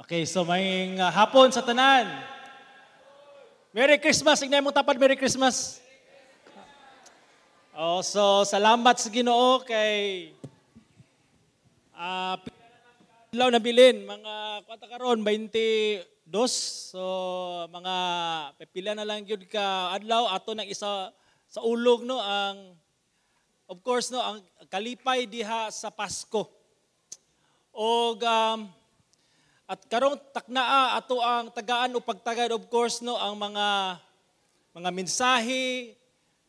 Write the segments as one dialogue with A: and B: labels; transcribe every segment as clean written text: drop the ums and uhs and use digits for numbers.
A: Okay, so may hapon sa tanan. Merry Christmas! Ingnan mo tapad, Merry Christmas! Oh, so salamat sa Ginoo kay adlaw na bilin mga kwanta karon, 22. So mga pipila na lang gyud ka adlaw ato nang isa sa ulog, no, ang of course, no, ang kalipay diha sa Pasko. Og at karong taknaa, ato ang tagaan o pagtagad, of course, no, ang mga mensahe,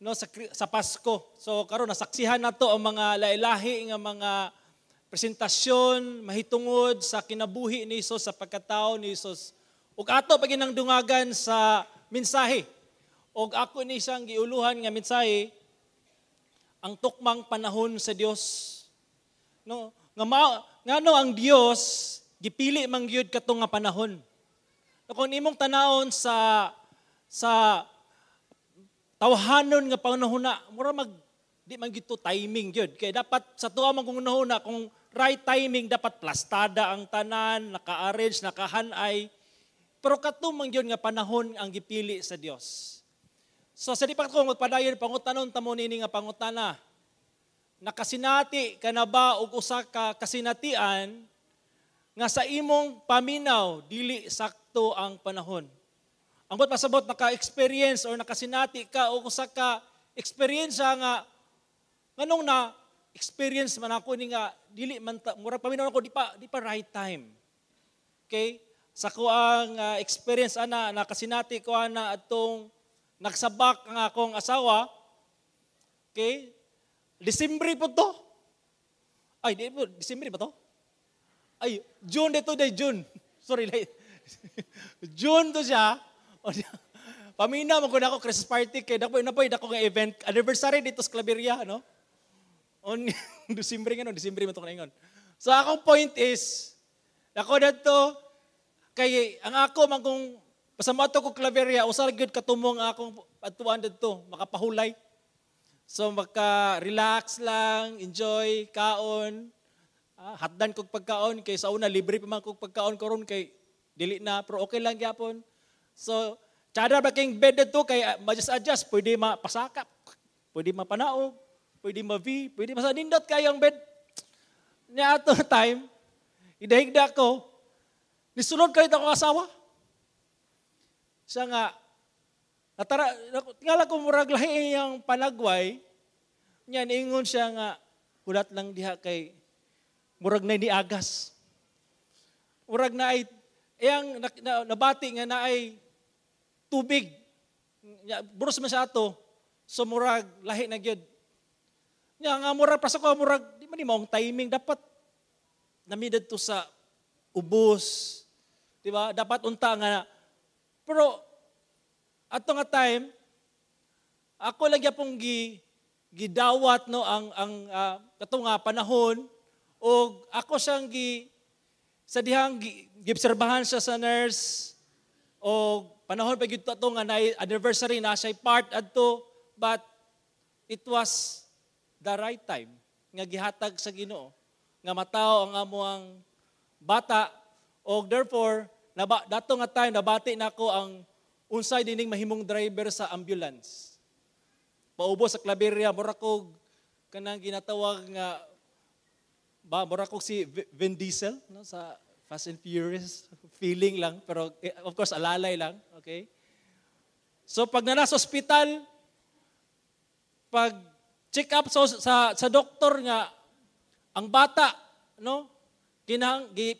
A: no, sa Pasko. So karon nasaksihan nato ang mga lailahi nga mga presentasyon mahitungod sa kinabuhi ni Hesus, sa pagkatao ni Hesus. Ug ato pa ginang dungagan sa mensahe. Og ako ni siyang giuluhan nga mensahe, ang tukmang panahon sa Dios. No, nga ngano ang Dios gipili man gyud kato nga panahon. No, kung imong tanawon sa tawhanon nga panahon na mura mag di man gyud to timing gyud, kay dapat sa tuwa man kung na kung right timing, dapat plastada ang tanan, naka-arrange, nakahanay, pero kato man gyud nga panahon ang gipili sa Dios. So sa di pa ko magpadayon, pangutanon ta mo nini nga pangutana: Nakasinati ka na ba og usa ka kasinatian nga sa imong paminaw dili sakto ang panahon? Ang buot pasabot, naka-experience or nakasinati ka o usa ka experience nga nganong na experience man ako ni nga dili man ta, murag paminaw ako di pa right time. Okay? Sa ko ang experience ana, nakasinati ko ana atong nagsabak ang akong asawa. Okay? Disembre po to. Ay, di po, Disembre ba to? Ay, June dito day, June. Sorry, late. June to siya. Pamina mo ko na ako Christmas party kay dako na po dako nga event anniversary dito sa Claveria, no? On Disembre nga, no, Disembre man to ingon. So akong point is dako dadto kay ang ako man kung basta moadto ko Claveria, usa ra gyud katumong akong adtuan didto, makapahulay. So maka-relax lang, enjoy, kaon, hatdan kog pagkaon kay sa una libre pa man kog pagkaon, karon kay dili na, pero okay lang gyapon. So tsada ba king bed didto kay adjust adjust, pwede mapasakap, pwede mapanaog, pwede ma-V, pwede masa nindot kayo ang bed. Nya ato time, idahigda ko, nisulod kayo ako asawa. Siya nga, natara, tingala ko murag lahi iyang panagway, nya niingon siya nga, "Hulat lang diha kay murag na niagas." Murag na ay, iyang nabati nga na ay tubig. Nya, buros man siya ato, so murag lahi na gyud. Nya nga murag pasok ko murag di man ni maong timing, dapat nami to sa ubos. Di ba? Dapat unta nga, pero ato nga time ako lang gyapong gidawat, no, ang kato nga panahon og ako siyang gi sa dihang giobserbahan siya sa nurse og panahon pa gyud to nga na anniversary na siya part adto, but it was the right time nga gihatag sa Ginoo nga matawo ang amoang bata. Og therefore dato nga time nabati nako ang unsay dining mahimong driver sa ambulance paubos sa Claveria. Mura kog kanang ginatawag nga ba, mura kog si Vin Diesel, no, sa Fast and Furious, feeling lang, pero of course alalay lang, okay? So pag na nasa ospital, pag check up sa doktor nga ang bata, no,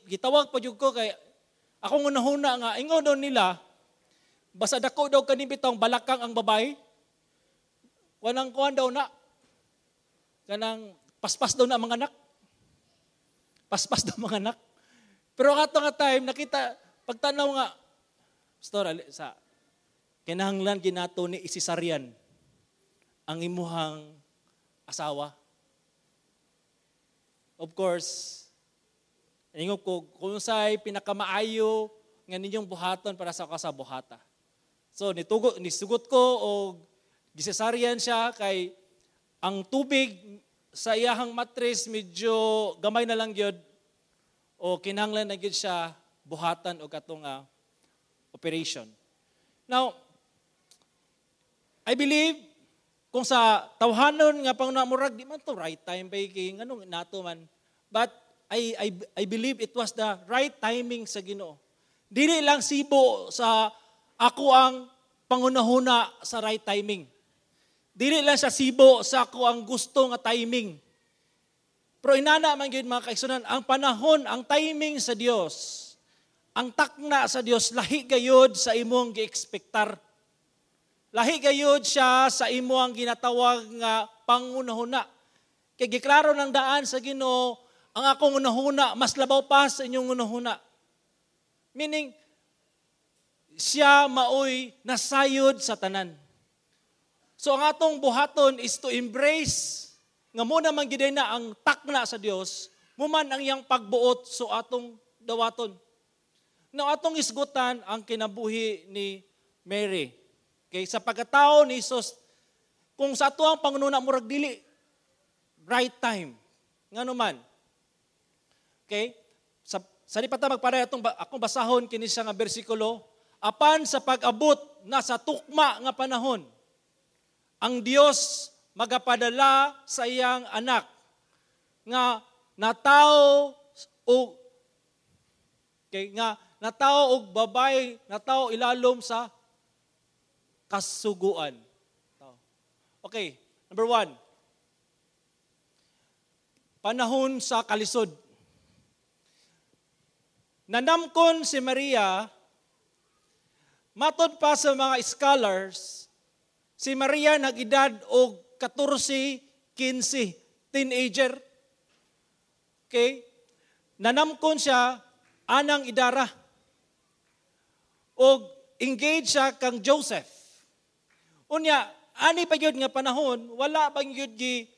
A: gitawag pa jud ko kay akong unahuna nga ingon daw nila basta dako daw kani bitong balakang ang babae, kanang kuan daw na, kanang paspas daw na mga anak, paspas daw mga anak. Pero ato nga time nakita pagtanaw nga, "Pastor, sa kinahanglan ginato ni i-cesarean ang imuhang asawa." Of course, ingon ko, kung sa'y pinakamaayo nga ninyong buhaton para sa sa buhata. So nitugo, nisugot ko og gi-cesarean siya kay ang tubig sa iyahang matris medyo gamay na lang gyud o kinahanglan na gyud siya. buhatan og katong operation. Now, I believe kung sa tawhanon nga pang murag di man to right time ba kay nganong nato man, but I believe it was the right timing sa Ginoo. Dili lang sibo sa ako ang pangunahuna sa right timing. Dili lang sa sibo sa ako ang gusto nga timing. Pero inana man gyud, mga kaigsunan, ang panahon, ang timing sa Dios, ang takna sa Dios lahi gayud sa imong gi-ekspektar. Lahi gayud siya sa imo ang ginatawag nga pangunahuna. Kay giklaro ng daan sa Ginoo, ang akong unahuna mas labaw pa sa inyong unahuna. Meaning, siya maoy nasayod sa tanan. So ang atong buhaton is to embrace nga mo naman gid na ang takna sa Dios, mo man ang iyang pagbuot, so atong dawaton. Now atong isgutan ang kinabuhi ni Mary. Okay, sa pagkatao ni Jesus, kung sa ato ang pangununa murag dili right time. Ngano man? Okay? Sa di pa ta magparay, atong akong basahon kini siya nga bersikulo, apan sa pag-abot na sa tukma nga panahon, ang Dios magapadala sa iyang anak nga natawo og, okay, nga natawo og babay, natawo ilalom sa kasuguan. Okay, number 1. Panahon sa kalisod. Nanamkon si Maria, matod pa sa mga scholars, si Maria nag-edad og 14, 15, teenager. Okay? Nanamkon siya anang idara. Og engage siya kang Joseph. Unya, ani pa gyud nga panahon, wala bang gyud gi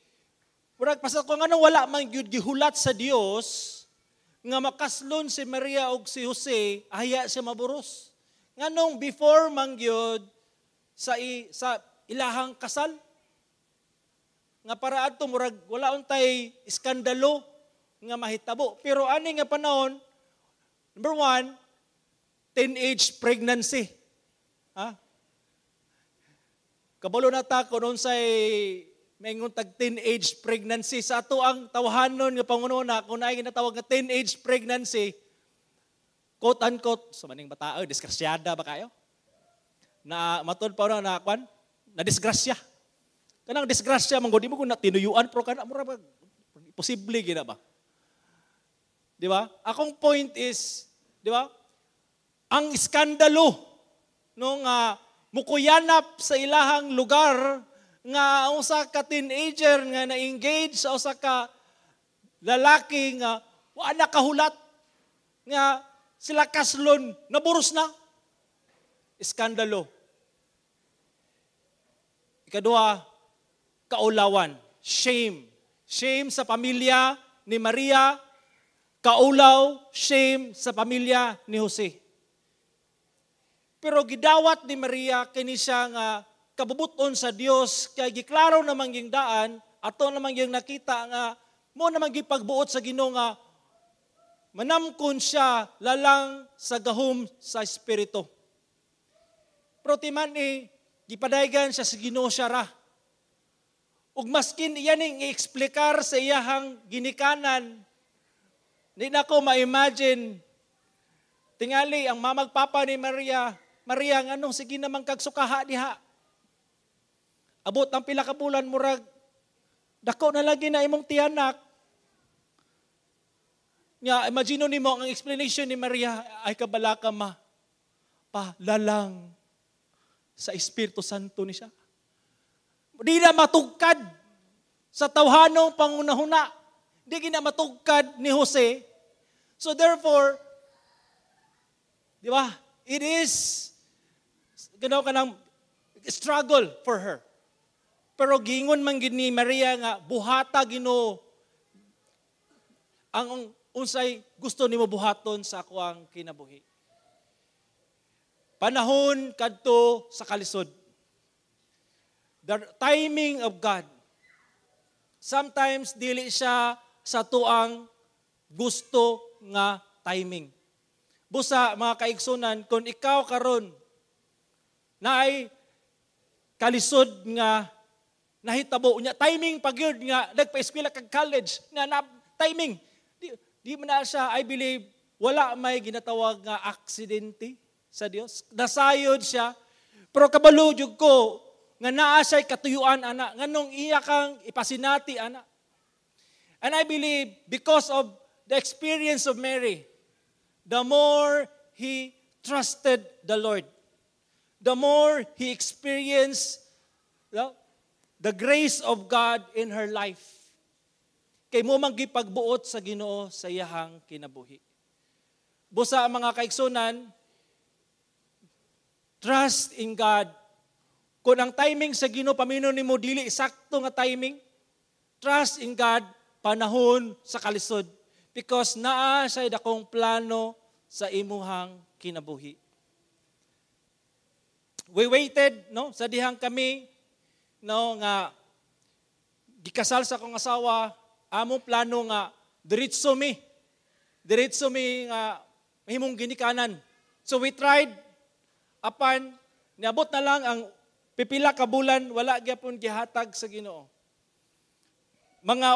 A: murag pasal ko ngano wala man gyud gihulat sa Dios nga makaslon si Maria og si Jose, ahya siya maburos. Nganong before man gyud sa ilahang kasal nga para adto murag wala untay iskandalo nga mahitabo. Pero ani nga panahon, number 1, teenage pregnancy. Ha? Kabalo na ta kung unsay maingon tag teenage pregnancy. Sa ato ang tawhanon nga pangununa, kung naay ginatawag nga teenage pregnancy, quote unquote, sa maning bata, disgrasyada ba kayo? Na matod pa na kwan, na disgrasya. Kanang disgrasya man gud, di mo kung na tinuyuan pero kana mura ba posible gina ba? Di ba? Akong point is, di ba? Ang iskandalo nung mukuyanap sa ilahang lugar nga ang usa ka teenager nga na-engage sa usa ka lalaki nga wa na kahulat nga sila kaslon, naburos na. Iskandalo. Ikaduha, kaulawan. Shame. Shame sa pamilya ni Maria, kaulaw, shame sa pamilya ni Jose. Pero gidawat ni Maria kini siya nga kabubuton sa Dios kay giklaro namang yung daan, ato namang yung nakita nga mo namang gipagbuot sa Ginoo nga manamkon siya lalang sa gahom sa Espiritu. Pero timan ni gipadaygan siya sa Ginoo siya ra. Ug maskin iyan ning i-eksplikar sa iyahang ginikanan, di na ko ma-imagine tingali ang mamagpapa ni Maria, Maria, nganong sige naman kag sukaha diha. Abot ang pila ka bulan, murag dako na lagi na imong tiyanak. Nya imagine nimo ang explanation ni Maria, ay kabala ka ma, pa lalang sa Espiritu Santo ni siya. Di na matugkad sa tawhanong pangunahuna. Di gina matugkad ni Jose. So therefore, di ba? It is ganaw ka ng struggle for her. Pero gingon man gid ni Maria nga buhata Ginoo ang unsay gusto nimo buhaton sa akuang kinabuhi. Panahon kadto sa kalisod. The timing of God. Sometimes dili siya sa tuang gusto nga timing. Busa, mga kaigsunan, kung ikaw karon naay kalisod nga nahitabo unya, timing pa gyud nga nagpa-eskwela kag college nga na timing, di man na siya. I believe wala may ginatawag nga aksidente sa Dios. Nasayod siya, pero kabalo jud ko nga naa siya'y katuyuan ana, nganong iya kang ipasinati ana. And I believe because of the experience of Mary, the more he trusted the Lord, the more he experienced the grace of God in her life. Kay mao man gipagbuot sa Ginoo sa iyahang kinabuhi. Busa, mga kaigsunan, trust in God. Kung ang timing sa Ginoo paminaw nimo dili sakto nga timing, trust in God panahon sa kalisod because naa siya dakong plano sa imuhang kinabuhi. We waited, no, sa dihang kami, no, nga gikasal sa akong asawa, among plano nga diretso mi. Diretso mi nga mahimong ginikanan. So we tried, apan niabot na lang ang pipila ka bulan, wala gyapon gihatag sa Ginoo. Mga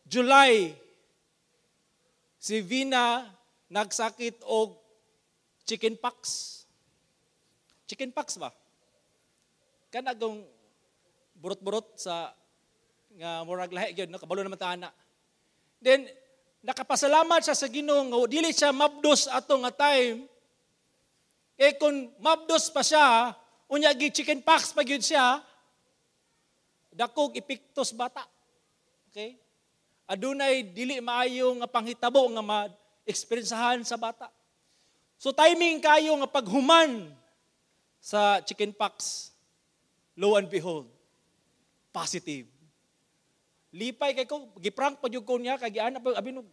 A: July, si Vina nagsakit og chicken pox. Chicken pox ba? Kanang burot-burot sa nga murag lahi gyud, no, kabalo naman ta ana. Then nakapasalamat siya sa Ginoo nga dili siya mabdos ato nga time. Eh kung mabdos pa siya, unya gi chicken pox pa gyud siya, dakog epekto sa bata. Okay? Adunay dili maayo nga panghitabo nga ma-experiencehan sa bata. So timing kayo nga paghuman sa chicken pox, lo and behold, positive. Lipay kay ko, giprank pa jud ko niya kay giana pa abi no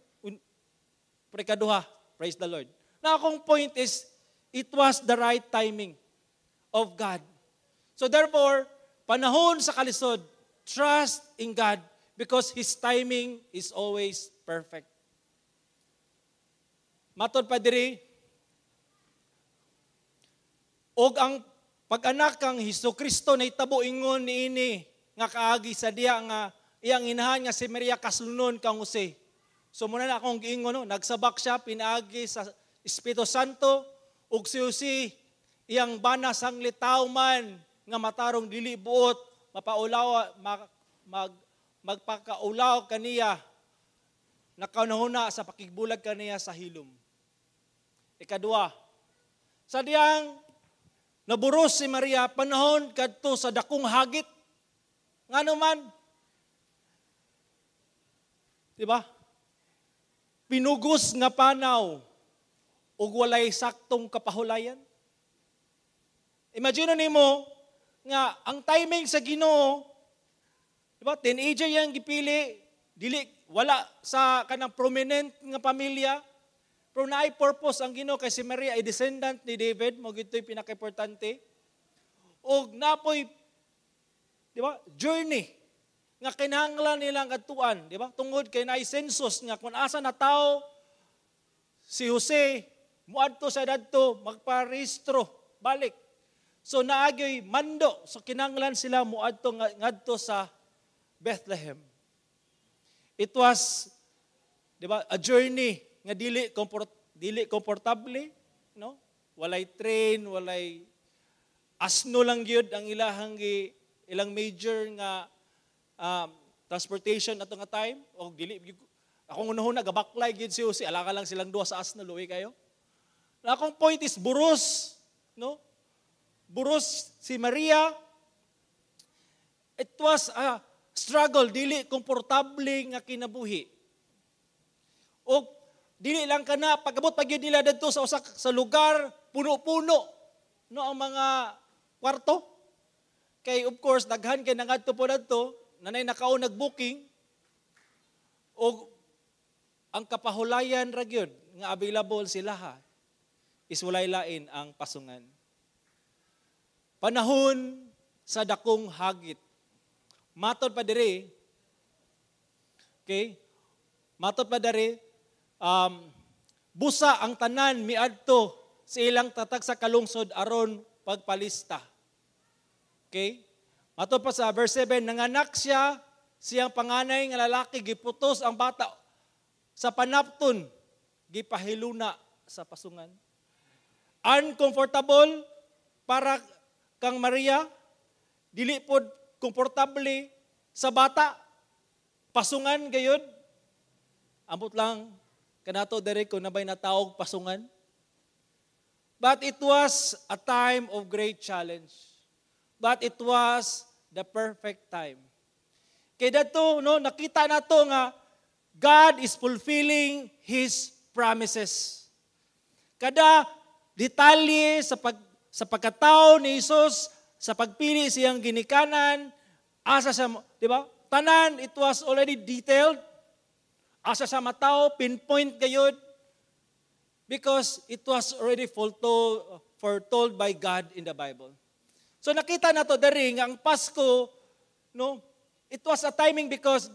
A: prekaduha. Praise the Lord. Na akong point is it was the right timing of God. So therefore, panahon sa kalisod, trust in God because His timing is always perfect. Matod pa diri, og ang pag-anak kang Hesus Kristo nahitabo ingon niini nga kaagi sa diya nga iyang inahan nga si Maria kaslunon kang Jose. So muna na akong giingon, no, nagsabak siya pinaagi sa Espiritu Santo ug si Jose, iyang bana, sanglit tawo man nga matarong, dili buot mapaulaw magpakaulaw kaniya, nakahuna sa pakigbulag kaniya sa hilom. Ikadua, sa diyang naburos si Maria, panahon kadto sa dakong hagit. Ngano man? Di ba? Pinugos nga panaw ug walay saktong kapahulayan. Imagine nimo nga ang timing sa Ginoo, di ba? Teenager yang gipili, dili wala sa kanang prominent nga pamilya, pero naay purpose ang Ginoo kay si Maria ay descendant ni David, mao gito'y pinaka-importante. Og napoy, di ba, journey nga kinahanglan nilang kadtuan, di ba? Tungod kay naay census nga kung asa na tao si Jose, muadto sa dadto magparehistro balik. So naagyoy mando, so kinahanglan sila muadto ngadto sa Bethlehem. It was, di ba, a journey nga dili komportable, no? Walay train, walay asno lang gyud ang ilahang gi, ilang major nga transportation ato nga time o dili akong unahon nagabaklay gyud si Jose, alaka lang silang duha sa asno, luwi kayo. Na akong point is buros, no? Buros si Maria. It was a struggle, dili komportable nga kinabuhi. O dili lang kana, pagabot pa gyud nila didto sa usa sa lugar, puno-puno no ang mga kwarto. Kay of course daghan kay nangadto po dadto, nanay nakaon nag-booking og ang kapahulayan ra gyud nga available sila ha is walay lain ang pasungan. Panahon sa dakong hagit. Matod pa diri, okay? Matod pa diri, Busa ang tanan miadto sa ilang tatag sa kalungsod aron pagpalista. Okay? Mato pa sa verse 7, nanganak siya, siyang panganay nga lalaki, giputos ang bata sa panapton, gipahiluna sa pasungan. Uncomfortable para kang Maria, dili pod komportable sa bata, pasungan gayud. Ambot lang kanato diri kung nabay natawag pasungan. But it was a time of great challenge. But it was the perfect time. Kay dato, no, nakita nato nga God is fulfilling His promises. Kada detalye sa pagkatao ni Jesus, sa pagpili siyang ginikanan, asa sa, di ba? Tanan, it was already detailed. Asa sa matao, pinpoint gayud. Because it was already foretold by God in the Bible. So nakita nato diri nga ang Pasko, no, it was a timing because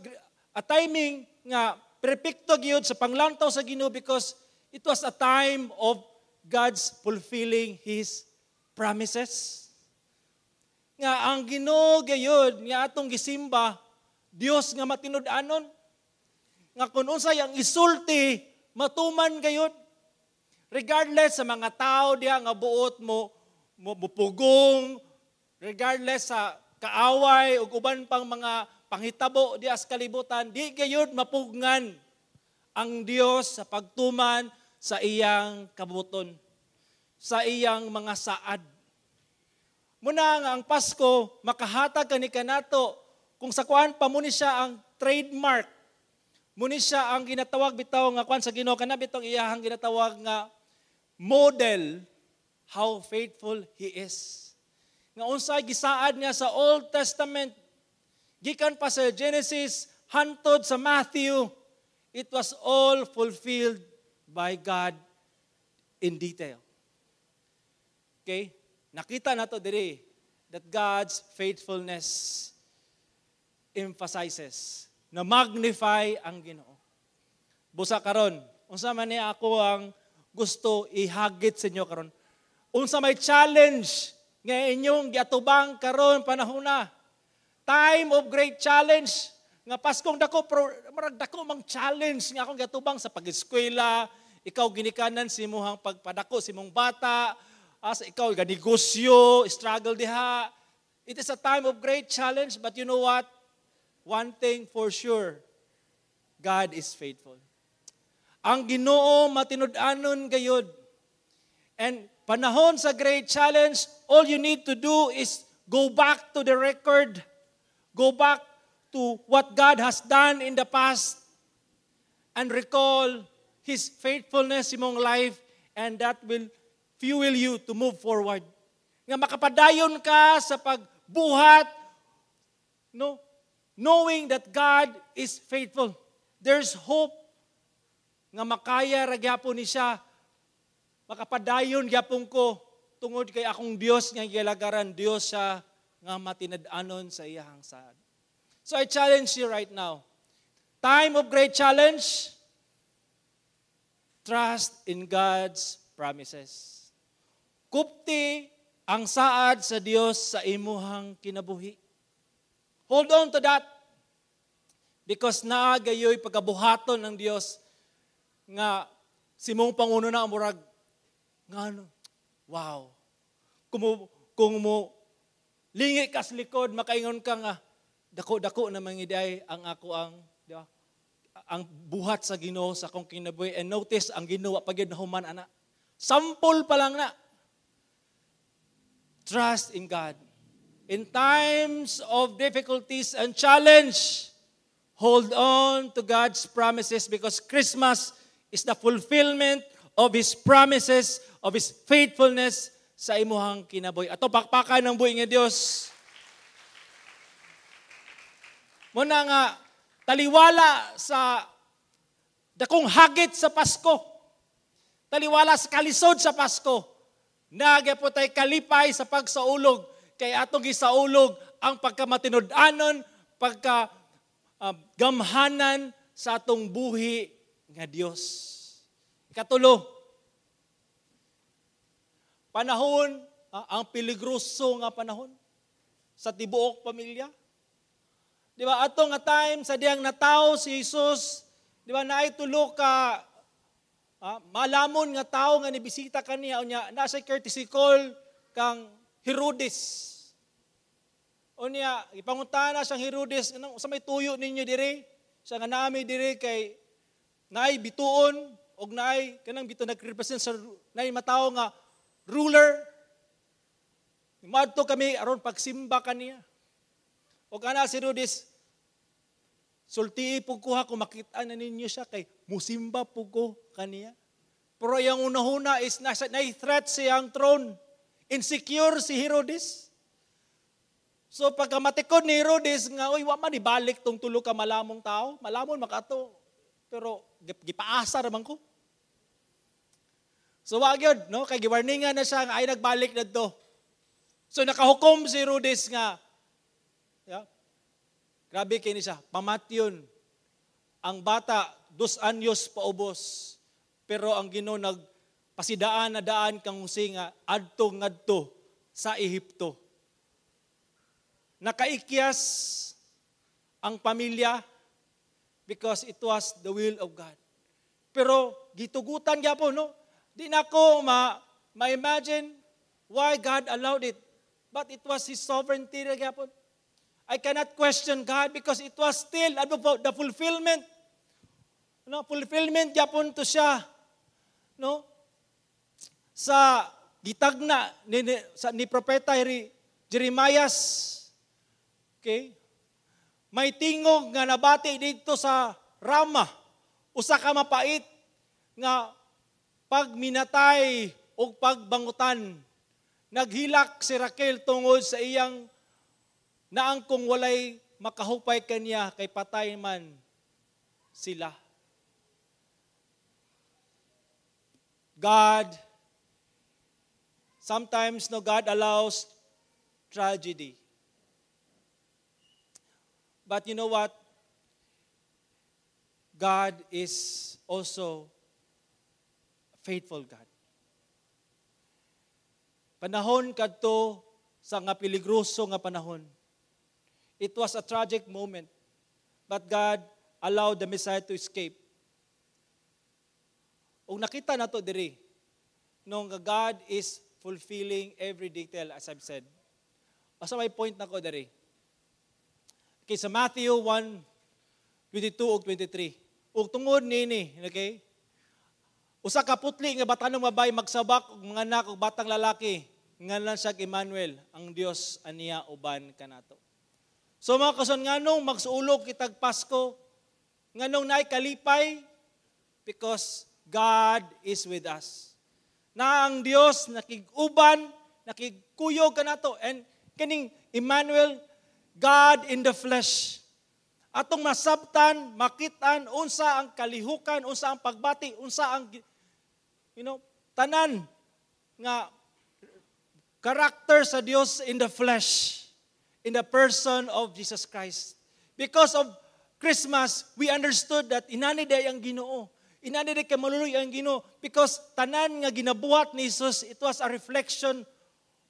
A: a timing nga perpekto gyud sa panglantaw sa Ginoo because it was a time of God's fulfilling His promises. Nga ang Ginoo gayud nga atong gisimba, Dios nga matinud-anon. Nga kung unsay ang isulti, matuman gayud. Regardless sa mga tao diha nga buot mo mo mupugong, regardless sa kaaway ug uban pang mga panghitabo diha sa kalibutan, di gayud mapugngan ang Dios sa pagtuman sa iyang kabuton, sa iyang mga saad. Muna nga ang Pasko makahatag kani kanato kung sa kuan pa mo ni siya ang trademark. Muni siya ang ginatawag bitaw nga kuan sa Ginoo, kana bitong iyahang ginatawag nga model how faithful He is. Nga unsay gisaad niya sa Old Testament, gikan pa sa Genesis hantod sa Matthew, it was all fulfilled by God in detail. Okay? Nakita nato diri that God's faithfulness emphasizes na magnify ang Ginoo. Busa karon, unsa man ni ako ang gusto ihagit sa inyo karon? Unsa may challenge nga inyong giatubang karon panahon na? Time of great challenge nga Paskong dako, pero murag dako mang challenge nga akong giatubang sa pag-eskwela, ikaw ginikanan sa imong pagpadako sa imong bata, as ikaw negosyo, struggle diha. It is a time of great challenge, but you know what? One thing for sure, God is faithful. Ang Ginoo matinud-anon gayud. And panahon sa great challenge, all you need to do is go back to the record. Go back to what God has done in the past and recall His faithfulness in imong life, and that will fuel you to move forward. Nga makapadayon ka sa pagbuhat, no, knowing that God is faithful. There's hope nga makaya ra gyapon ni siya. Makapadayon gyapon ko tungod kay akong Dios nga gilagaran, Dios siya nga matinad-anon sa iyahang saad. So I challenge you right now. Time of great challenge, trust in God's promises. Kupti ang saad sa Dios sa imuhang kinabuhi. Hold on to that. Because naa gayoy pagkabuhaton ng Dios nga simong panguno na murag nga ano, wow. Kung mo lingi ka sa likod, makaingon ka nga dako-dako na mangiday ang ako ang, di ba, ang buhat sa Ginoo sa akong kinabuhi. And notice, ang Ginoo pag yun nahuman ana. Sample pa lang na. Trust in God. In times of difficulties and challenge, hold on to God's promises because Christmas is the fulfillment of His promises, of His faithfulness sa imuhang kinabuhi. Ato pakpakan ng buhi nga Dios. Muna nga, taliwala sa dakong hagit sa Pasko. Taliwala sa kalisod sa Pasko. Nagyapon tay kalipay sa pagsaulog. Kay atong gisaulog ang pagkamatinud-anon, pagka gamhanan sa atong buhi nga Dios. Ikatulo, panahon, ang peligroso nga panahon sa tibuok pamilya. Di ba, ato nga time sa diyang natawo si Jesus, di ba, naay tulo ka malamon nga tao nga nibisita kaniya, unya nasa courtesy call kang Herodes. Unya ipangutana siyang Herodes, "Sa may tuyo ninyo diri?" Siya nga naami diri kay naay bituon og naay kanang bituon nagrepresent sa naay matawo nga ruler. Moadto kami aron pagsimba kaniya. Og ana si Herodes, "Sultii pud ko ha kung makita na ninyo siya kay musimba pud ko kaniya." Pero yung unahuna is nasa na threat siyang throne. Insecure si Herodes. So pagka matikod ni Herodes nga, "Uy, wa man ibalik tong tulo ka malamong tao, malamon makato. Pero gipaasa raman ko." So wa gyud, no, kay giwarningan na siya nga ay nagbalik nadto. So nakahukom si Herodes nga, yeah, grabe kay ni siya, pamatyon ang bata 2 anyos paubos. Pero ang Ginoo nagpasidaan na daan kang Jose nga adto ngadto sa Ehipto. Nakaikyas ang pamilya because it was the will of God. Pero gitugutan gyapon, no? Di na ko ma ma-imagine why God allowed it. But it was His sovereignty gyapon. I cannot question God because it was still the fulfillment. No, fulfillment gyapon to siya. No? Sa gitagna ni propeta Jeremias. Okay? May tingog nga nabati dito sa Rama. Usa ka mapait nga pagminatay o pagbangutan. Naghilak si Raquel tungod sa iyang naangkong walay makahupay kaniya kay patay man sila. God, sometimes, no, God allows tragedy. But you know what? God is also a faithful God. Panahon kadto sa nga peligroso nga panahon. It was a tragic moment, but God allowed the Messiah to escape. Ug nakita nato diri nung God is fulfilling every detail, as I've said. Asa may point nako diri? Okay, sa Matthew 1, 22 ug 23. Ug tungod nini, okay? Usa ka putli nga batanong babae magsabak og manganak og batang lalaki, ngalan siya Emmanuel, ang Dios aniya uban kanato. So mga kason, nganong magsuulog kitag Pasko, nganong naay kalipay, because God is with us. Na ang Dios nakig-uban, nakigkuyog kanato, and kining Emmanuel, God in the flesh. Atong masabtan, makitan unsa ang kalihukan, unsa ang pagbati, unsa ang tanan nga character sa Dios in the flesh, in the person of Jesus Christ. Because of Christmas, we understood that inani day ang Ginoo. Inani day kay maluloy ang Ginoo because tanan nga ginabuhat ni Jesus, it was a reflection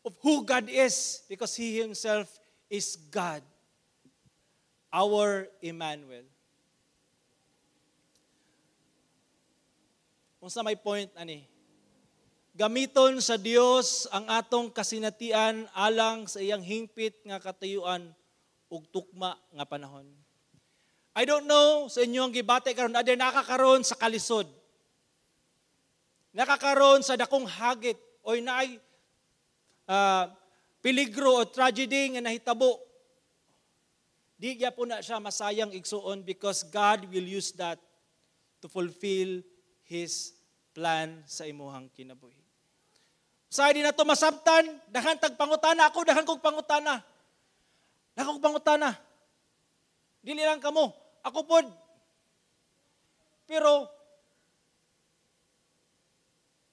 A: of who God is because He Himself is God. Our Emmanuel. Unsa may point ani? Gamiton sa Dios ang atong kasinatian alang sa iyang hingpit nga katuyuan ug tukma nga panahon. I don't know sa inyong gibati karon, adya nakakaroon sa kalisod. Nakakaroon sa dakong hagit o naay peligro o tragedy nga nahitabo. Di gyapon na siya masayang, igsuon, because God will use that to fulfill His plan sa imuhang kinabuhi. Sa di na to masabtan, daghan tag pangutana ako, daghan kog pangutana. Daghan kog pangutana. Dili lang kamo, ako pod. Pero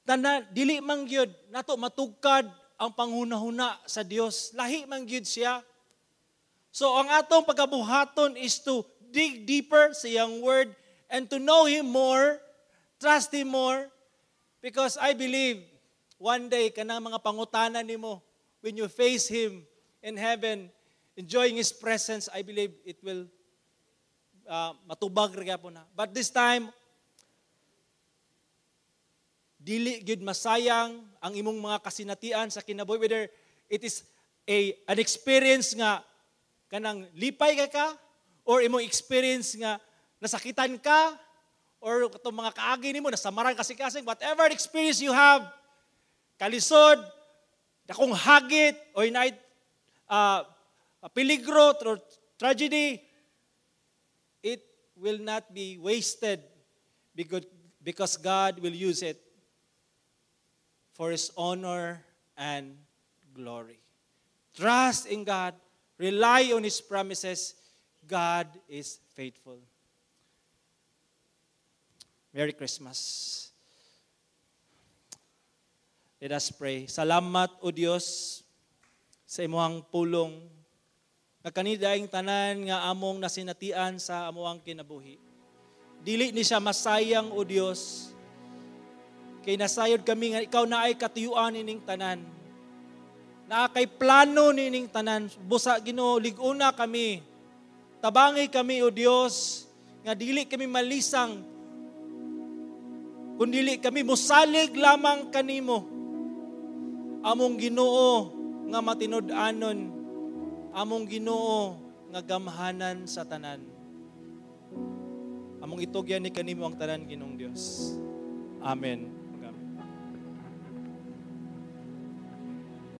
A: tana dili man gyud nato matugkad ang panghunahuna sa Dios. Lahi man gyud siya. So ang atong pagabuhaton is to dig deeper sa iyang word and to know Him more, trust Him more. Because I believe one day kanang mga pangutana nimo when you face Him in heaven, enjoying His presence, I believe it will matubag ra gyapon na. But this time, dili gyud masayang ang imong mga kasinatian sa kinabuhi, whether it is a an experience nga kanang lipay ka or imong experience nga nasakitan ka or katong mga kaagi nimo nasamaran kasing-kasing, whatever experience you have, kalisod, dakong hagit or night peligro or tragedy, it will not be wasted because God will use it for His honor and glory. Trust in God. Rely on His promises. God is faithful. Merry Christmas. Let us pray. Salamat, O Dios, sa imuhang pulong. Nga kanidaing tanan nga among nasinatian sa amuang kinabuhi, dili ni siya masayang, O Dios, kay nasayod kami nga ikaw naay katuyuan ining tanan. Naa kay plano nining tanan. Busa, Ginoo, lig-una kami. Tabangi kami, O Dios, nga dili kami malisang kundili kami musalig lamang kanimo. Among Ginoo nga matinud-anon, among Ginoo nga gamhanan sa tanan. Among itugyan ni kanimo ang tanan, Ginoong Dios. Amen.